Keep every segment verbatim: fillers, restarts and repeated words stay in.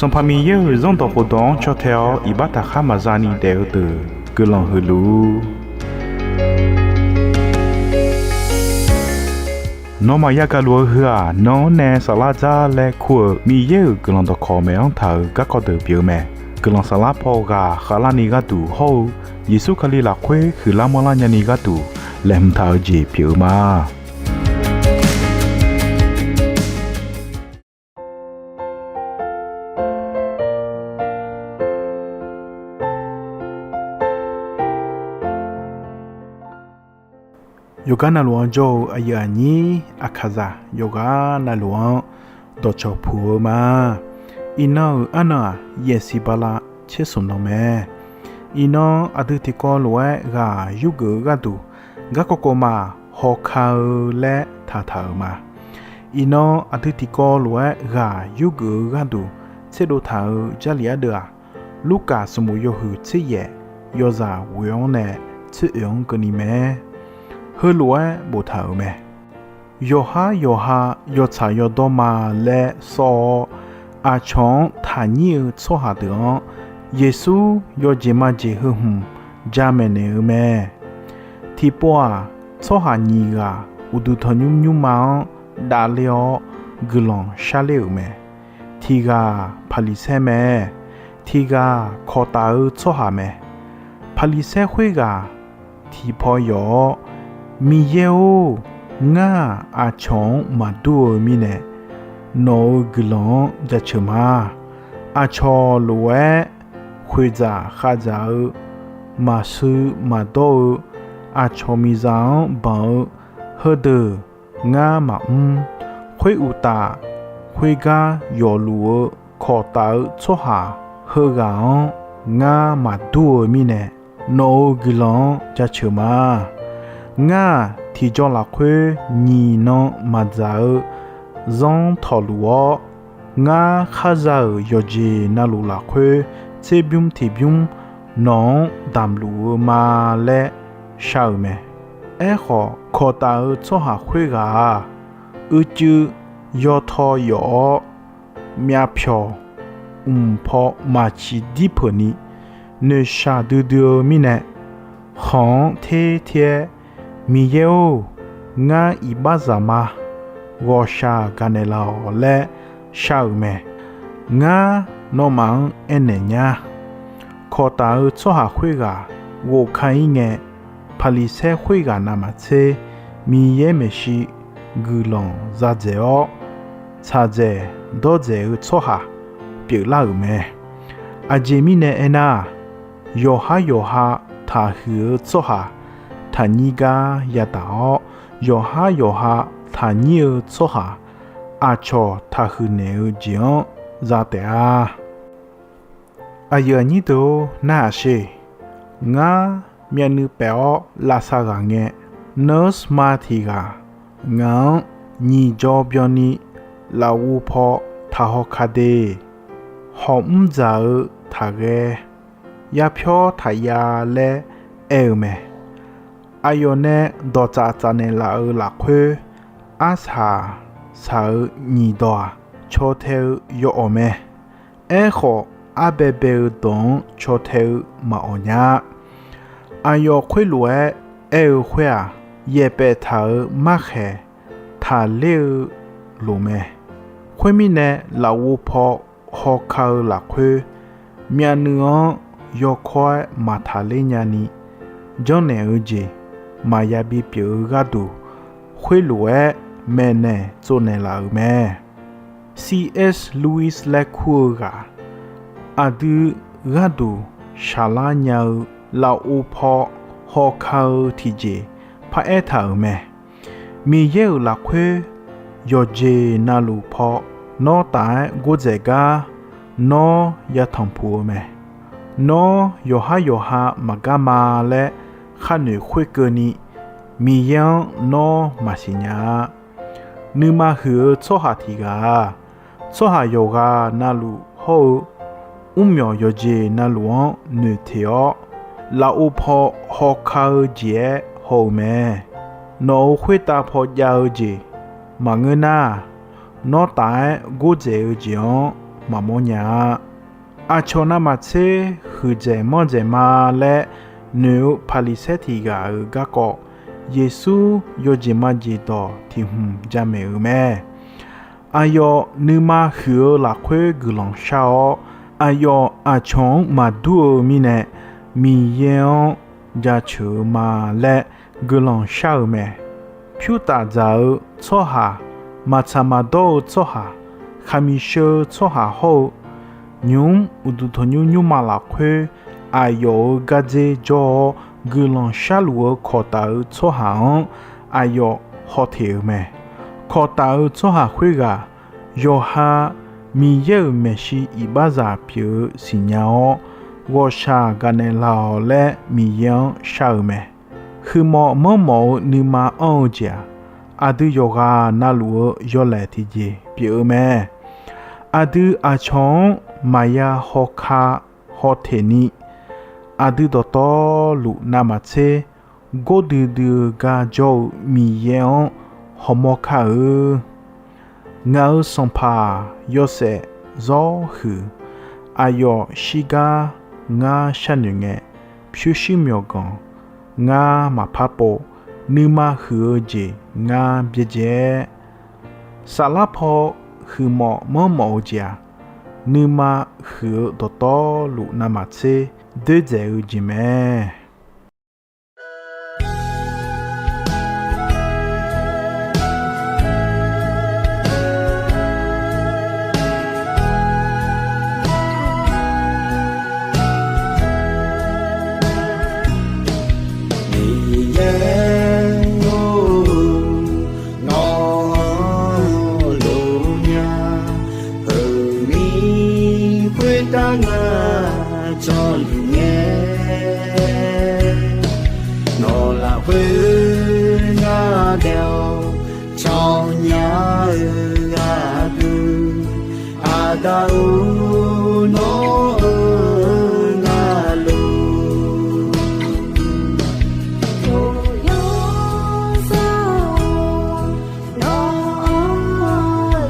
Sanqpaq Miqyaer-euq Zanrdawq khofdawq-anr caw tae-awr iqbax taqkhar maqza ni daef-eu deuq guiqlanq huiq luf-ur. Nawmaf yagaq luf-eu heu-aq, nan-anr nae saflar dzar laer kur-euq Miqyaer-euq guiqlanq dawqkawq maeq-anr taq-euq garkawv deuq pyeuf-eu mae. Guiqlanq saflar paw ghaq khavlarni gharduq hawr-eu Yeqsur Kali lafkhoer huiqlar manrlar nyani gharduq laeqhmq taq-eu jeq pyeuf-eu ma. Yawqgar navluf-anr jawr-eu aqyuif aqnyir Aqkaqzaq yawqghaq navluf-anr dawqcawq puq-eu ma. Iqnan-euq arnan-aq, yaefsiq bala tser smq nan mae. Iqnan aqdui tiqkawv lof-aer ghaq yurgeuf-eu gharduq, garkawv kawv ma hawka-eu laer taqtaq-euq ma. Iqnan aqdui tiqkawv lof-aer ghaq yurgeuf-eu gharduq tserdov taq-euq Jarlif ardeuv-aq, Lurkaf sanqbof yawhuiq tser yaef yawzaq ghoeq-anr nae tser oeq-anr keuvni mae. Heulof-aer boftaq-euq mae. Yawqhar yawqha yawtsaq yawdawr ma laer sawr-awr, aqcawq-anr taqnyir-eu tsawrhaq deuq-anr, Yeqsur yawjeq majeq heu hmq jamaeq naeq-eu mae. Tiqpov-aq, tsawrhaq nyiq ghaq uqduq tanqnymr nymrma-anr davler-awr guiqlanq sharler-euq mae. Tiq ghaq-aq Paqliqsaer mae. Tiq ghaq-aq kawqtaf-eu tsawrhaq mae. Paqliqsaer khoerghaq tiqpaw yawf-awr, Miqyaer-or, ngar-aq aqcawq-anr maqdur-eu mirnae, nawq-euq guiqlanq-anr jaceuq ma. Aqcawq lof-aer khoeqdzaq khavdzaq-eu, maqsui maqdawr-eu, aqcawq miqzaq-anr banq-eu heudeuq ngar maqmr. Khoeruqtaf, khoergar yawfluf-eu kawqtaf-eu tsawrhaq heughaq-anr ngar maqdur-eu mirnae, nawq-euq guiqlanq-anr jaceuq ma. Ngar-aq tiqjaw lafkhoer nyiq nan maqdzaq-eu zanr tawqluf-awr, ngar kharza-euq yawqjeq navluf lafkhoer tserbymr tiqbymr nawq-anr damqluf-eu ma laer shar-euq mae. Aerkhawf, kawqtaf-eu tsawrhaq khoerghaq-aq, uicuiv yawtaw yawf-awr, myavpyawq mq paw maq ciq dir peuq ni, noeqshaq duidui-eu mirnae, khanq-anr ter ter-aer, Miqyaer-or, ngar iqbaxzaq ma. Ghawqshaq gaqnaeq laf-awq laer shar-euq mae. Ngar nawmaf-anr aernaeq nya. Kawqtaf-eu tsawrhaq khoerghaq ghovkar-ir ngae, Paqliqsaer khoerghaq navmaqtser Miqyaer maeqshi guiqlanq zadzaeq-awr, tsaqdzaeq dawrdzaeq-eu tsawrhaq pyeuflar-euq mae. Aqjeq mirnae aernar-aq, yawqhar yawqha taqhuiq-eu tsawrhaq taqnyir gar yadaq-awr, yawqhar yawqha taqnyir-eu tsawrhaq aqcawq taqhuiq naeq-eu jeq-anr za taef-a. Aqyuif aqnyir deuq-or, narhaq sher. Ngar myavnuiv paef-awr lavsav ghaq ngae, nurse ma tiq ghaq ngaq-anr nyiq jaw byanni lafov paw taqhaw ka de. Hawq mr dzaq-eu taqghae, yapyawr taqya laer aer-eu mae. Aqyawf nae dawqtsaf tsafnaeq laf-eu lafkhoer, arsaq saq-eu nyiq dawq-aq, caw tae-eu yawawq mae. Aerkhawf, arbae bae-eu dawq-anr caw tae-eu maqawq nya-a. Aqyawf khoerlof-aer aer-eu khoer-aq, yaeqpaef taq-euq markhaeq taqler-eu loq mae. Khoermirnae, lafov paw hawka-eu lafkhoer, myavnuiv-anr yawkawr-aer maqtaqler nyani, janrnaeq-eu jeq maqya bipyeuf-eu gharduq, khoerlof-aer maeqnaeq tsovnaeq laf-euq mae. C S Lewis laer kur-eu ghaq, aqdui gharduq shaqlar nya-eu lafov paw hawka-eu tiqjeq paraer taq-euq mae. Miqyaer-euq lafkhoer yawqjeq navluf paw nawr taf-aer gordzaeq gar nawr yatanq puq-eu mae. Nawr yawqhar yawqha maqgar ma laer khar noeq khoerkeuvni, Miqyaer-anr nawr maqsiq nya-a. Nuima huiq-eu tsawrhaq tiq ghaq-aq, tsawrhaq yawqghaq navluf hawr-eu mrmyawq yawqjeq navluf-anr noeqteq-awr, lafov paw hawka-eu jeq-aer haw-eu mae. Nawq-euq khoertav paw jav-eu jeq maqngeur nar, nawr taf-aer gordzaeq-eu jeq-anr maqmawr nya-a. Aqcawq navmaqtser huiqdzaeq manrdzaeq ma laer noeq-eu Paqliqsaer tiq ghaq-euq garkawv, Yeqsur yawjeq majeq dawq tiq hmq jamaeq-euq mae. Aqyawf nuima huiq-eu lafkhoer guiqlanq shar-awr, aqyawf aqcawq-anr maqdur-eu mirnae, Miqyaer-anr jaceuq-eu ma laer guiqlanq shar-euq mae. Pyurtaf dzaq-eu tsawrhaq, maqtsaq maqdawr-eu tsawrhaq, khaqmiq sheu-eu tsawrhaq hawr-eu, nymq-mr uqduq tanqnymr nymrma lafkhoer aqyawf-euq gardzer jawr-awr guiqlanq sharluf-eu kawqtaf-eu tsawrhaq-anr aqyawf hawteq-euq mae. Kawqtaf-eu tsawrhaq khoerghaq yawqha Miqyaer-euq maeqshi iqbaxzaq pyeuf-eu siqnya-awr, ghawqshaq gaqnaeq laf-awq laer Miqyaer-anr shar-eu mae. Huiqmawf manrmawf-eu nuima anr-eu jeq-aq, aqdui yawqghaq navluf-eu yawlaeq tiqjeq pyeuf-eu mae. Aqdui aqcawq-anr maqya hawka hawteq ni, aqdui dawqtawvluf navmaqtser gordui dui-eu gar jawr-eu Miqyaer-anr hawmawr kar-eu. Ngaq-euq sanqpaq yawshaef zawr huiq, aqyawf shirgar ngar sharnoeq ngae, pyurshuir myawqganq ngar maqpar pov, nuima huiq-eu jeq ngar byaerdzae-aer, saflar paw huiqmawf manrmawf-eu jeq-aq, nuima huiq-eu dawqtawvluf navmaqtser doerdzaeq-eu jeq mae. Miqyaer-or, nawq-anr lof nya, heumir khoertav ngar jawrluf ngae, nawq lafkhoer ngar daef-awr cawnya-eu gharduq, Aqda-or, nawq-anr ngar lof, nawq-anr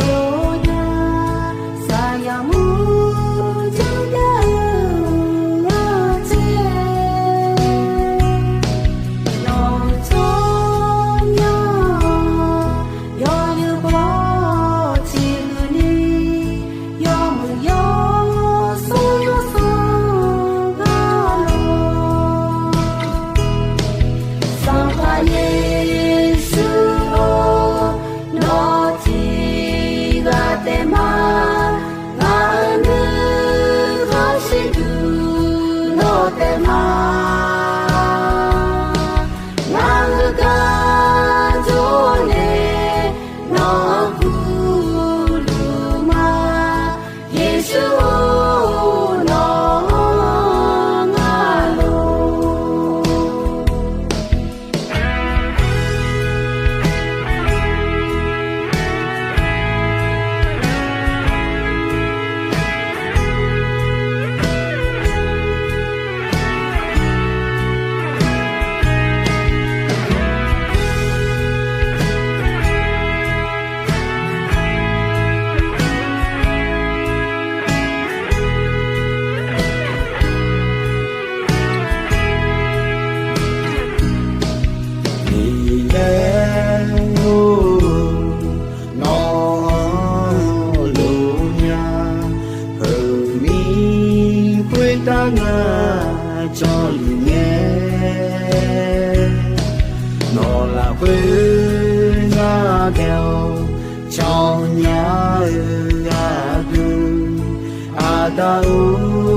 lof nya, saqyaq mur janrdav-eu ghaq tser, nawq-anr cawnya, yawzeu baw tiqhuiq ni, yawmuiq yawshawr yawsanr gar lof, Sanqpaq Yeqsur-or, nawq tiq ghaq taef ma. Ngaq-euq nuikhanr shirduq nawq taef ma. Ngaq-euq gar jawrnae nawq-anr gurluf ma. Yeqsur-or, nawq-anr ngar lof. Miqyaer-or, nawq-anr lof nya, heumir khoertav ngar jawrluf ngae, nawq lafkhoer ngar daef-awr cawnya-eu gharduq, Aqda-or,